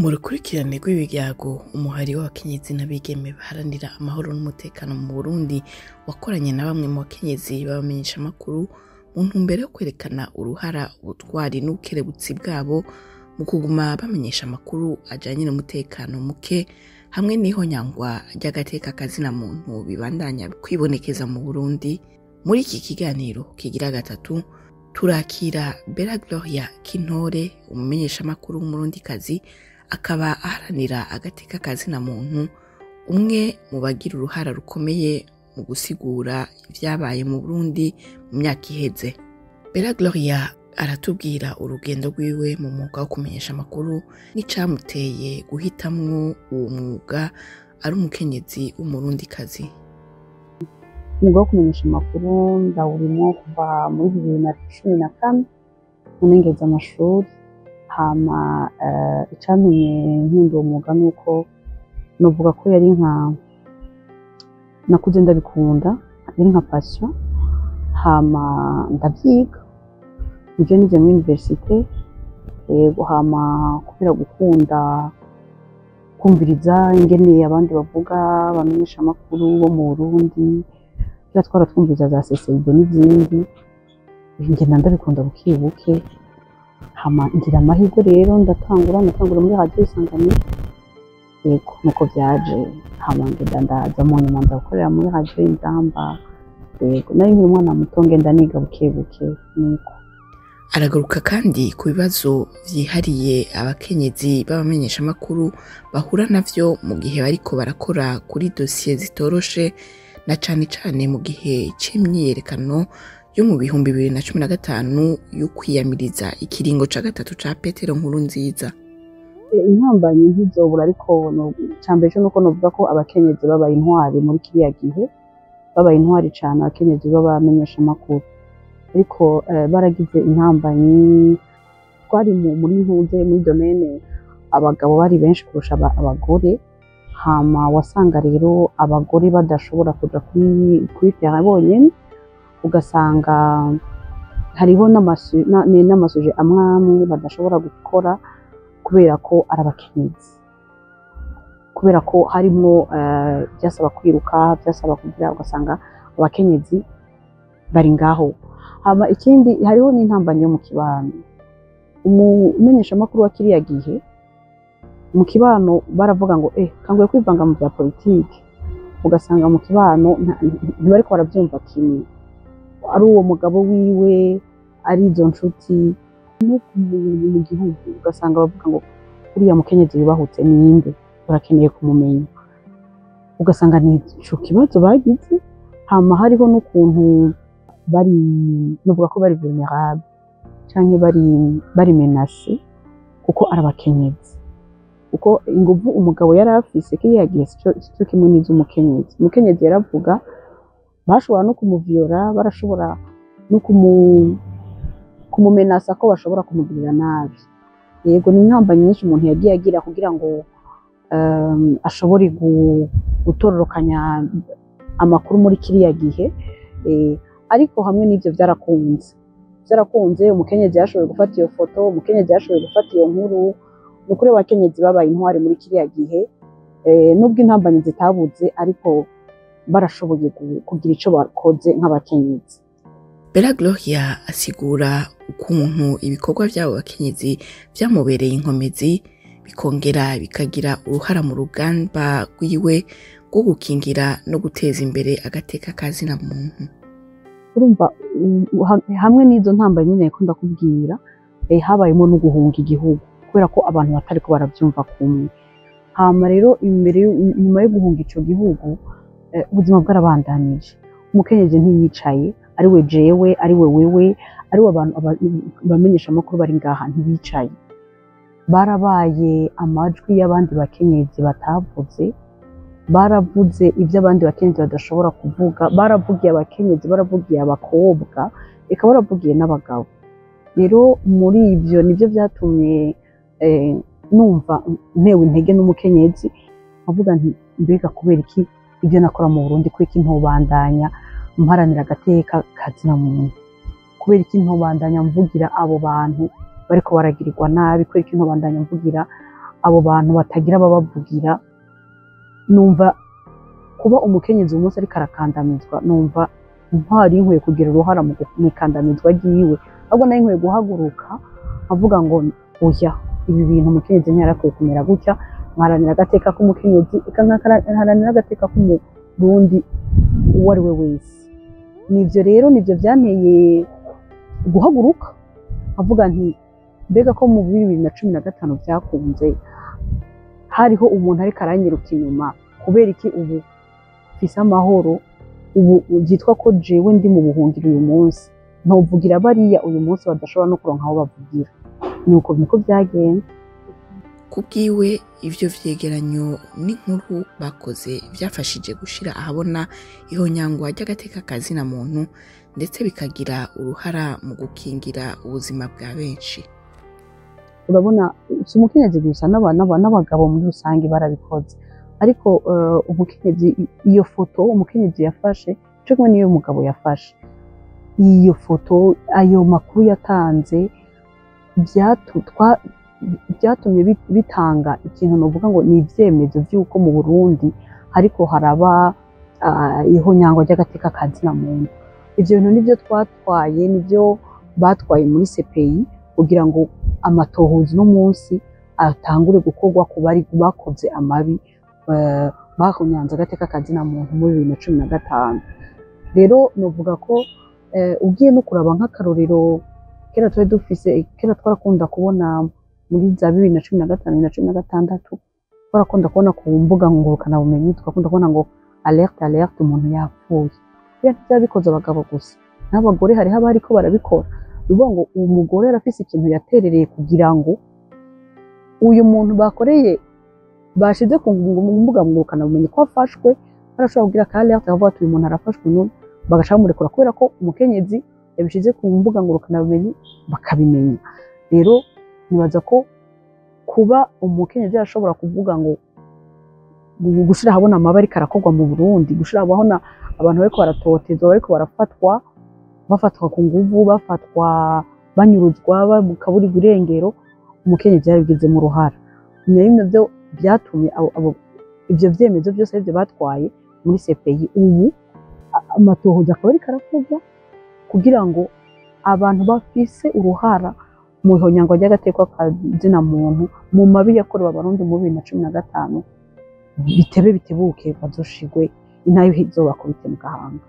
Mu rukurikirane rw'ibiyago, umuhari w'abakenyezi n'abigeme baharanira amahoro n'umutekano mu Burundi wakoranye na bamwe mu bakenyezi b'abamenyeshamakuru mu ntumbero yo kwerekana uruhara, ubutwari n'ubukerebutsi bwabo mu kuguma bamenyesha amakuru ajanye n'umutekano muke hamwe n'ihonyangwa ry'agateka kazina muntu bibandanya kwibonekeza mu Burundi. Muri iki kiganiro kigira gatatu turakira Bella Gloria Kintore, umumenyeshamakuru w'Umurundikazi, akaba aharanira agateka kazina muntu, umwe mu bagira uruhara rukomeye mu gusigura ivyabaye mu Burundi mu myaka iheze. Bella Gloria aratubwira urugendo rwiwe mu mwuga wo kumenyesha amakuru n'icamuteye guhitamwo uwo mwuga ari umukenyezi w'Umurundikazi. Umwuga wo kumenyesha amakuru ndawurimwo kuva muri 2014, nongeza amashuri. Hama icantumye nkunda uwo mwuga nuko novuga ko yari nka nakuze ndabikunda, yari nka passion. Hama ndavyiga, nivyo nize muri université. Yego, hama kubera gukunda kumviriza ingene abandi bavuga, bamenyesha amakuru bo mu Burundi, kera twara twumviriza za CCIB n'izindi, ngenda ndabikunda buke buke. Hama ngira amahirwe rero natangura muri Radio Isanganiro. Yego, nuko vyaje. Hama ngenda ndaza mu nyuma nza gukorera muri Radio Inzamba. Yego, nari nkiri umwana muto, ngenda niga buke buke nuko. Aragaruka kandi ku bibazo vyihariye abakenyezi b'abamenyeshamakuru bahura navyo mu gihe bariko barakora kuri dosiye zitoroshe, na cane cane mu gihe c'imyiyerekano yo mu 2015 yo kwiyamiriza ikiringo ca gatatu ca Petero Nkurunziza. Intambanyi ntizobura, ariko icambere co nuko novuga ko abakenyezi babaye intwari muri kiriya gihe, babaye intwari cane abakenyezi b'abamenyeshamakuru. Ariko baragize intambanyi. Twari muri ntuze muri domaine abagabo bari benshi kurusha abagore. Hama wasanga rero abagore badashobora kuja kuri terrain bonyene, ugasanga hariho n'ama sujets amwe amwe badashobora gukora kubera ko ari abakenyezi, kubera ko harimwo byasaba kwiruka, byasaba kugira, ugasanga abakenyezi bari ngaho. Hama ikindi, hariho n'intambanyi yo mu kibano. Umumenyeshamakuru wa kiriya gihe mu kibano baravuga ngo kanguye kwivanga mu bya politike, ugasanga mu kibano ntibariko baravyumva kimwe, ari uwo mugabo wiwe, ari izo nshuti, no mu gihugu ugasanga bavuga ngo uriya mukenyezi yubahutse ninde, urakeneye kumumenya, ugasanga ni ico kibazo bagize. Hama hariho n'ukuntu bari, novuga ko bari vulnerable canke bari menacé kuko ari abakenyezi, kuko inguvu umugabo yari afise kiriya gihe sico kimwe n'iz'umukenyezi. Umukenyezi yaravuga, bashobora no kumuviyora, barashobora no kumumenasa ko bashobora kumugirira nabi. Yego, ni intambamyi nyinshi umuntu yagiye agira kugira ngo ashobore gutororokanya amakuru muri kiriya gihe. Ariko hamwe n'ivyo byarakunze. Umukenyezi yashoboye gufata iyo foto, umukenyezi yashoboye gufata iyo nkuru. Ni ukuri abakenyezi babaye intwari muri kiriya gihe. Nubwo intambamyi zitabuze, ariko barashoboye kugira ico bakoze nk'abakenyezi. Bella Gloria asigura ukuntu ibikorwa vy'abo bakenyezi vyamubereye inkomezi, bikongera bikagira uruhara mu rugamba rwiwe rwo gukingira no guteza imbere agateka kazina muntu. Urumva, hamwe n'izo ntambamyi nyene ko ndakubwira, habayemo no guhunga igihugu kubera ko abantu batariko baravyumva kumwe. Hama rero imbere nyuma yo guhunga ico gihugu, ubuzima bwarabandanije. Umukenyezi ntiyicaye, ari we jewe, ari we wewe, ari we abantu bamenyesha amakuru bari ngaha ntibicaye, barabaye amajwi y'abandi bakenyezi batavuze, baravuze ibyo abandi bakenyezi badashobora kuvuga, baravugiye abakenyezi, baravugiye abakobwa, eka baravugiye n'abagabo. Rero muri ibyo nibyo byatumye numva ntewe intege n'umukenyezi, nkavuga nti mbega kubera iki ibyo nakora mu Burundi, kubera iki ntobandanya mparanira agateka kazina muntu, kubera iki ntobandanya mvugira abo bantu bariko baragirirwa nabi, kubera iki ntobandanya mvugira Abo bantu batagira ababavugira, numva kuba umukenyezi uyu munsi ariko arakandamizwa, numva ntari nkwiye kugira uruhara mu ikandamizwa ryiwe, ahubwo nari nkwiye guhaguruka nkavuga ngo oya, ibi bintu umukenyezi ntiyarakwiye kumera gutya, nkaharanira agateka k'umukenyezi, eka nkaharanira agateka k'umurundi uwo ari we wese. Nivyo rero nivyo vyanteye guhaguruka nkavuga nti mbega ko mu 2015 vyakunze, hariho umuntu ariko aranyiruka inyuma, kubera iki ubu mfise amahoro, ubu vyitwa ko jewe ndi mu buhungiro uyu munsi, ntovugira bariya uyu munsi badashobora no kuronka aho bavugira. Nuko niko vyagenze. Kubwiwe, ivyo vyegeranyo n'inkuru bakoze vyafashije gushira ahabona ihonyangwa ry'agateka ka zina muntu, ndetse bikagira uruhara mu gukingira ubuzima bwa benshi. Urabona, si umukenyezi gusa, n'abagabo muri rusange barabikoze, ariko umukenyezi, iyo foto umukenyezi yafashe co kimwe n'iyo umugabo yafashe, iyo foto, ayo makuru yatanze, byatumye bitanga ikintu novuga ngo ni ivyemezo vy'uko mu Burundi ariko haraba ihonyangwa ry'agateka ka zina muntu. Ivyo bintu nivyo twatwaye, nivyo batwaye muri CPI kugira ngo amatohoza uno munsi atangure gukorwa ku bari bakoze amabi, bahonyanze agateka ka zina muntu muri 2015. Rero novuga ko ugiye no kuraba nk'akarorero, kera twari dufise, kera twarakunda kubona muri za 2015, 2016, twarakunda kubona ku mbuga ngurukanabumenyi, twakunda kubona ngo alerte, alerte, umuntu yapfuye. Biriya ntivyabikoze abagabo gusa, n'abagore hariho abariko barabikora. Bivuga ngo uwo mugore arafise ikintu yaterereye kugira ngo uyu muntu bakoreye, bashize ku mbuga ngurukanabumenyi ko afashwe, barashobora kugira ka alerte bakavuga ati uyu muntu arafashwe n'ubu, bagaca bamurekura kubera ko umukenyezi yabishize ku mbuga ngurukanabumenyi bakabimenya. Rero nibaza ko kuba umukenyezi yashobora kuvuga ngo gushira ahabona amabi ariko arakorwa mu Burundi, gushira ahabona abantu bariko baratotezwa, bariko barafatwa, bafatwa ku nguvu, bafatwa banyuruzwa, bakaburirwa irengero, umukenyezi yarabigizemo uruhara. Ni navyo vyatumye ivyo vyemezo vyose arivyo batwaye muri CPI. Ubu amatohoza akaba ariko arakorwa kugira ngo abantu bafise uruhara mu ihonyangwa ry'agateka ka zina muntu, mu mabi yakorewe Abarundi mu 2015, bitebe bitebuke bazoshigwe, intahe izobakubite mu gahanga.